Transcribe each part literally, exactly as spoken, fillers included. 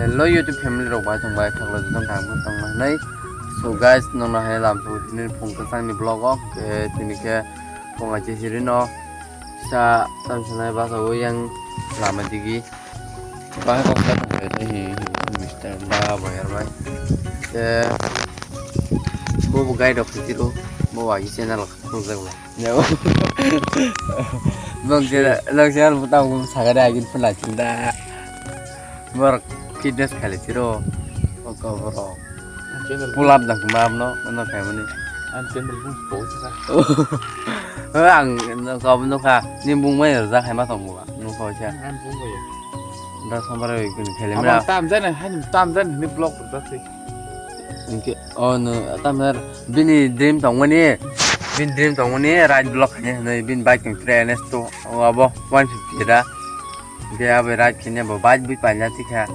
Hello YouTube family rok, bai tong bai khaklo jotong thang tong nai. So guys, nongno hai lam so tini phung kwchang ni vlog o, eh, tini khe phung achi siri no sa tam sanai basa o yang lama digi. Bahai kok sa tong bai tei hi, hi, Mister Da Boyar bai. Eh, bo bo guide rok phitiro, bo wagi channel khuljakla. Nokse nokse ang buta ang sakare agin pula chinda. Bor fitness khali tiro. Oko boro. Pull up dang ma amno, ano khaimani. Ang channel bung po sa. Ang no kau no kha, ni bung mai rja khaima tong bua. No kau cha. Ang bung ya. Da sambar oi kun khele Abang mera. Tam jana, hani tam jana ni vlog berarti. Inke, oh no, tam her bini dream tongmani, bini dream tongmani ride vlog khani hwnwi bini bike tong tre N S two, oh, abo one fifty da. Dia abo ride khani abo bike bui paina tikha.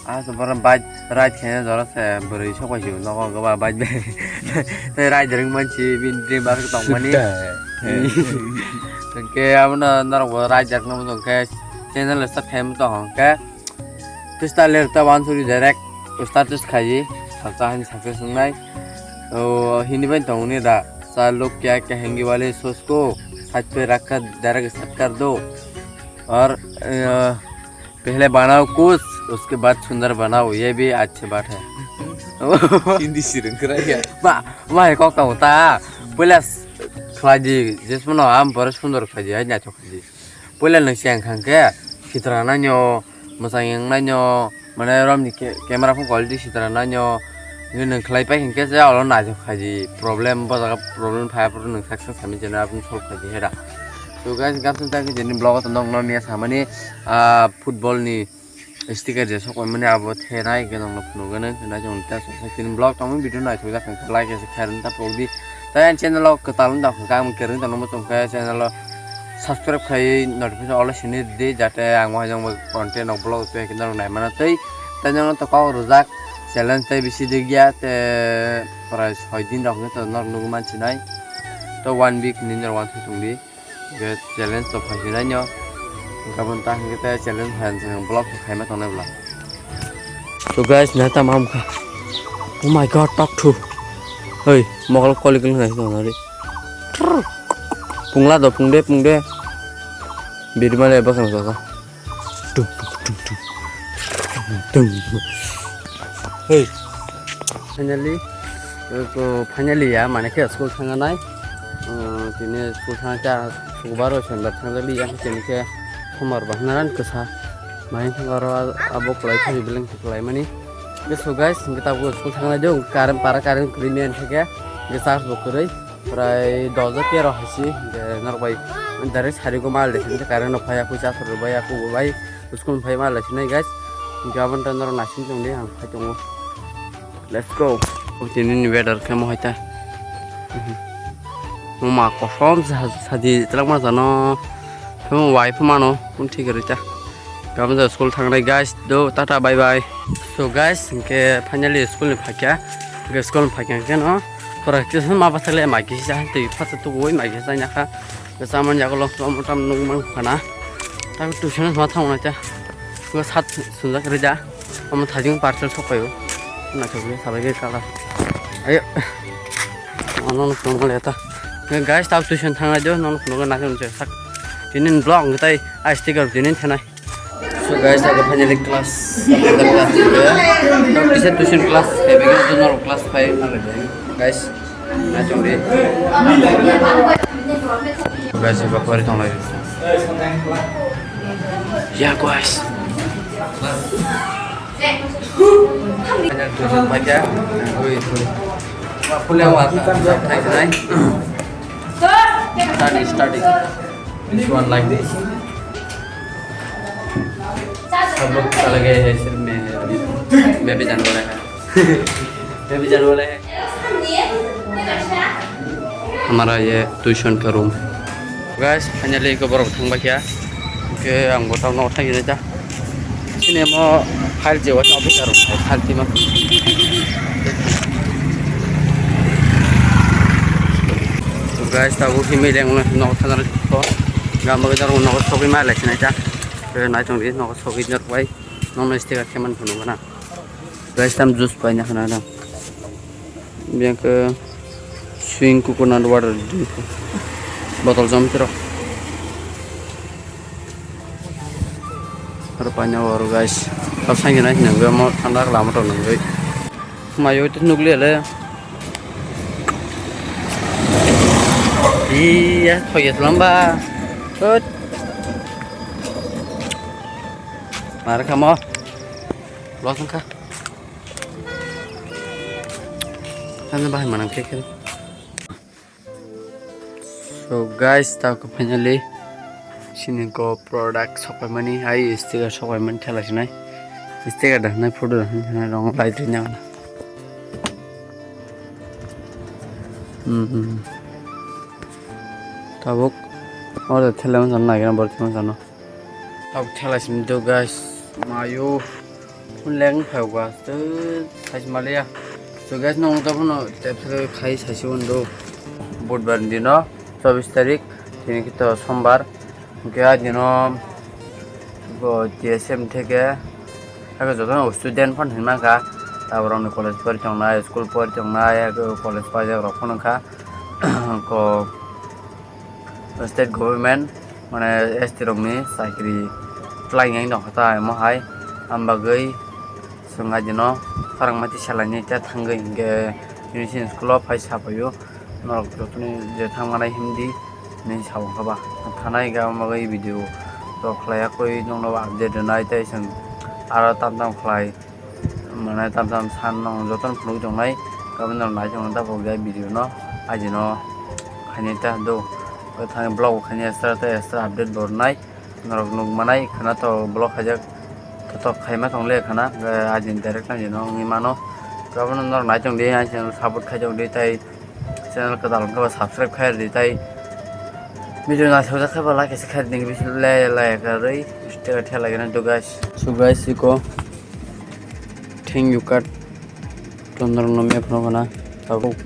Ah, so borom bike ride khani jora se bwrwi sok bai si nogo goba bike bai. Te ride ring manchi bini dream bar tongmani. Sutta. Inke abo no norok bo ride jak no mujung khe channel start khaim tong khe. Pista ler ta wan suri direct status khaji, salsa hani success wngnai. O, hindi bai tongni da, "Sa log kya kahengi wale soch ko sach pe rakha direct start kar do. Aur, eh, pehle banao kuch, uske baad sundar banao, ye bhi achhi baat hai." Hindi sirung kra ya. Ba, ba, kok tong ta. Puila khlaji, jesmano am boro sundar khlaji, hai na chok khlaji. Puila nang siang khang khe sitra nainyo, mwchang yang nainyo, mane romni ke-, camera phone quality sitra nainyo, nini nang khlai pai hinkhe se olo naithok khaidi, problem bo jaga problem phai aphuru nang sak sak sami jeno aboni solve khaidi hera. So guys, gamsa tang khe jeni vlog o tongo nokno miya samani, ah, football ni sticker je sok mani abo thenai ke nokno phunugani, hinai chong ta sok sak tini vlog tongmani video naithok jak khe like se khairok ta pokdi. Tai ang channel o kwtal wng tong kha, ang kereng tongno muchung khe channel o subscribe khai notification all sini di, jate ang waijang bai content rok vlog tei khe norok nai mano tei tei norok to kok rwjak challenge tei bisi di gya tei prai soi din rok norok nugwi mansinai to one week ni norok wansuk tongdi. Hingke challenge to phaisinai no. Hingke aboni ta hingke te challenge hai hingke vlog khaima tongnai bwla. So guys, na tamo hamkha. Oh my God, talk to. Hey, mokol koli koli ngai tong nari. Pungla do, pungde, pungde. Biri male bakang sasa. Tum, tum, tum, tum. Tum. Hey. Finally, eh, ko, finally ya, mane khe school thanganai. Eh, tini school thangcha, subar o sendar thangjali ya, tini khe somar bahnaran kwsa. Mai thang aro abo kwlai thani beleng kwlai mani. Ke so guys, hingke tabuk school thangnai do, current para current kwrwi men theke, hingke charge bo kwrwi. Prai dojo tero hai si, hingke norok bai direct sari go mal de, hingke current no phai aku charge rw bai aku bo bai school phai mal de sinai guys. Hingke aboni ta norok naising tong di, ang phai tongo. Let's go. O tini ni weather khe mo hai ta. Mo ma kosom sa-, sadi twlangma jano. Mo wai pha mano, kun thik rita. Gabon jora school thangnai guys, do tata bye bye. So guys, hingke finally school ni phakya. Hingke school ni phakya hingke no. Pura kisa ma bathale mai kisa twi phasa tuwi mai kisa nyakha. Kisa man yago lo mo tam nung mang khana. Ta tuition ma thang na cha. Ko sat sunjak rida. Omo thajing parcel sok payo. Na chok sabai ge kala. Ayo. Ano no phone le ta. Guys, ta tuition thangnai do, no phone na chok sak. Tinin vlog tai ai sticker tinin thanai. So guys, abo finally class. Kisa tuition class, heavy class, normal class five. Guys, na chong di. Guys, abo kori tong lai. Ya guys. Tuition paja. Oi, oi. Pulang warna. Study, study. This one like this. सब लोग चले गए हैं सिर्फ मैं अभी, मैं भी जाने वाला है। मैं भी जाने वाला है। हमारा ये ट्यूशन का room. Guys, finally ko borok thang bakya. Ke ang bo tang no thang ida. Sini mo file je wasa officer file tima. Guys, ta bo himai leng no thang ko. Gam ba jar no sogwi ma le sinai ta. Ke nai tong di no sogwi jar bai. No no sticker keman phunu na. Guys, tam juice paina khana dang. Biang ke swing coconut water di. Botol jom tiro. Aro paina water, guys. Kap sangi nai nang mo thanda lama to nang gai. Mayo itu nukli le. Iya, thoyes lamba. Hut. Mara kamo. Los ka. Ano bahai manang khe khe. So guys, ta ko finally sini ko product sokai mani, hai sticker sokai mani thela sinai. Sticker da nai, photo da nai, rong light ri nyang. Hmm, hmm. Tabuk order thela man jana, nai gana bor thela man jana. Tabuk thela simi do guys, mayo. Hun leng phai wa, tu thais maliya. So guys, nong ta phuno tepsre khai saisi undo. Budbar dino, chobis tarik, tini kito sombar. Hwnkhe a dino bo T S M theke, hake jotono student phano hinmang kha. Taborokni college pori tongnai, school pori tongnai, hake college pajak rok phano kha. Ko state government, mane, S T rokni chakri twlainai nokha ta emo hai, am bagwi chwng adino khorang mati salainai ta thangwi hinkhe nini sini school o phai sapaio, norok jotoni je thangmanai himdi hinwi sa wngkha ba. Thanai hinkhe amo bagwi video rok khlai yakwi nokno update rwnai tei chwng aro tam tam khlai. Mane tam tam san no jotono phunugwi tongnai, kabini rok nai tongna daphok jai video no, ajino khainai ta do, thani vlog bo khainai extra tei extra update bo rwnai, norok nuk manai khana to vlog khaijak, to to khaima tong le khana, ajini direct no jino wngwi mano, kabini norok nai tongdi, ang channel support khai tongdi tei. Channel kwtal wngkha ba subscribe khai rwdi tei video naithokjak khe ba like se khai rwdi, bisi le like rwi sticker thela gana do guys. So guys, iko thank you card tonor no map no gana tabuk.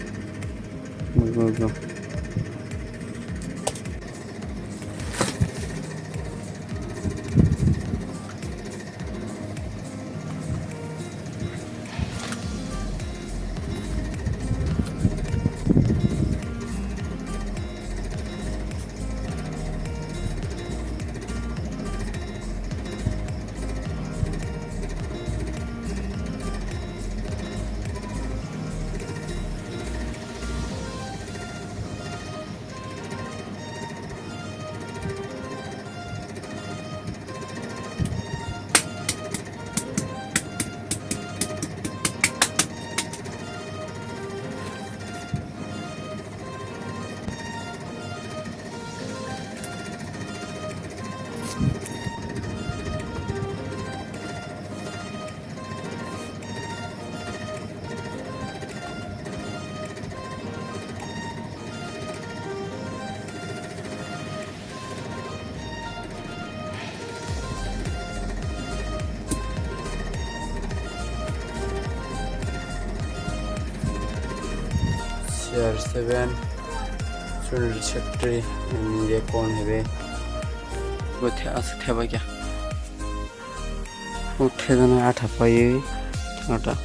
C R seven, Sunil Chhetri, and ye kon hebe? Bo the-, aswk theba kya? O thegana atha paiwi thangata.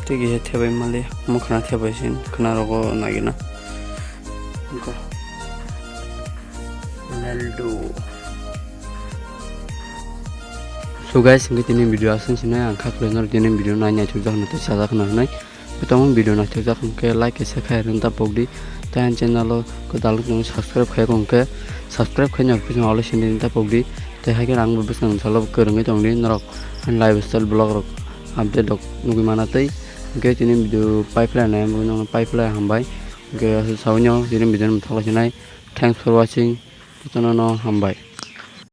Tigi he thebai mali, mukhana thebai sin, khana rogo nagina. Go. Ronaldo. So guys, hingke tini video aswk sinai, ang kha khwlai norok tini video nai naithok jak hwnwi tei chajak hwnwi hwnwi. Tamo video naithokjak hwnkhe like kaisa khai rwna ta pokdi. Tei ani channel o kwtal wngkhe subscribe khai rw hwnkhe subscribe khai norok bising alai sindi ta pokdi. Tei hai khe ang bo bwskang salo kwrwngwi tongdi norok ani lifestyle vlog rok update rok nugwi mana tei. Hwnkhe tini video pai phlai nai ang bo nokno pai phlai hambai. Hwnkhe aswk saui no tini video no mwthang lai sinai. Thanks for watching. Jotono no hambai.